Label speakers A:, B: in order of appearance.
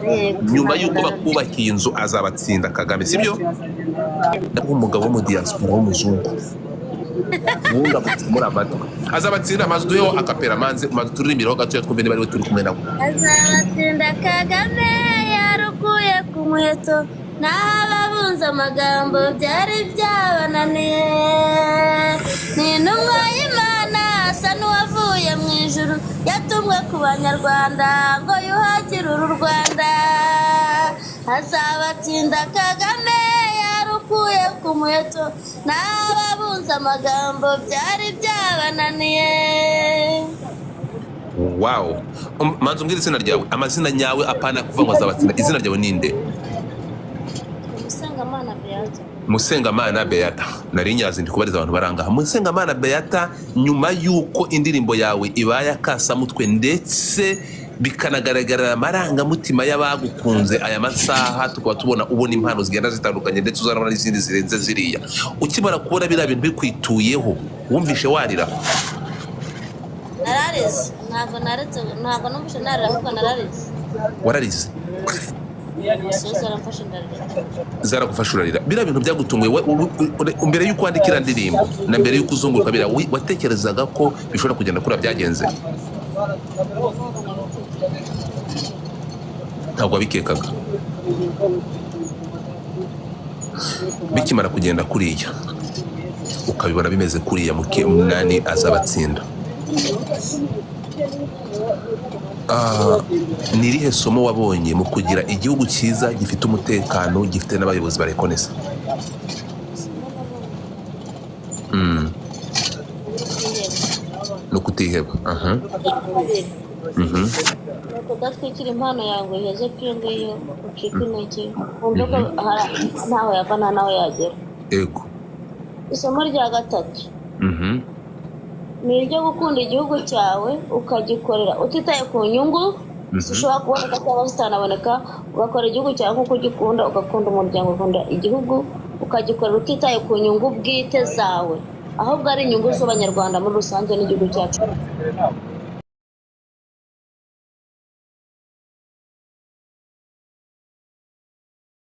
A: Yego.
B: Nyuma
A: Ntabwo
B: y'uko
A: nararira.
B: bakubakiye inzu, azabatsinda Kagame, sibyo? Umugabo wo mu diaspora w'umuzungu wumva muri amatwi, azabatsinda. Amazu duheho akapera, manze mazu turirimbiraho gatoya, twumve niba ariwe turi kumwe nawe.
A: Azabatsinda Kagame yarukuye ku muheto, naho ababunze amagambo byari byabananiye. Ni intumwa y'Imana, asa n'uwavuye mu ijuru, yatumwe ku Banyarwanda ngo yuhagire uru Rwanda. Azabatsinda Kagame yarukuye ku muheto, naho ababunze amagambo byari byabananiye.
B: Wow. Manze umbwire izina ryawe, amazina nyawe, apana kuvuga ngo azabatsinda. Izina ryawe ninde?
A: Musengamana Beata.
B: Musengamana Beata, nari nyazi ndi kubariza abantu barangaha. Musengamana Beata, nyuma y'uko indirimbo yawe ibaye akasamutwe, ndetse bikanagaragarira amarangamutima y'abagukunze, aya masaha tukaba tubona ubona impano zigenda zitandukanye, ndetse uzanabona n'izindi zirenze ziriya, ukimara kubona biriya bintu bikwituyeho, wumvishe warira?
A: Nararize. Ntabwo naretse, ntabwo numvise narira, ahubwo nararize.
B: Wararize?
A: Umusozi aramfashe ndarira.
B: Zaragufasha urarira. Biriya bintu byagutunguye. Mbere y'uko wandika iriya ndirimbo na mbere y'uko uzunguruka biriya, watekerezaga ko bishobora kugenda kuriya byagenze?
A: Ntabwo nabitekereje.
B: Ntabwo wabikekaga. Bikimara kugenda kuriya, ukabibona bimeze kuriya, muke munani azabatsinda. Ni irihe somo wabonye mu kugira igihugu cyiza, gifite umutekano, gifite n'abayobozi barekonesa?
A: Isomo nabonye ni ukutiheba.
B: No kutiheba, aha.
A: Kabiri, ni ukudatwikira impano yawe ngo iheze pfe iyo ngiyo, ucike intege, wumve ko ntaho yava nta n'aho yagera. Isomo rya gatatu ni iryo gukunda igihugu cyawe, ukagikorera utitaye ku nyungu zishobora kuboneka cyangwa zitanaboneka, ugakora igihugu cyawe nk'uko ugikunda, ugakunda umuryango, ugakunda igihugu, ukagikorera utitaye ku nyungu bwite zawe, ahubwo ari inyungu z'Abanyarwanda muri rusange n'igihugu cyacu.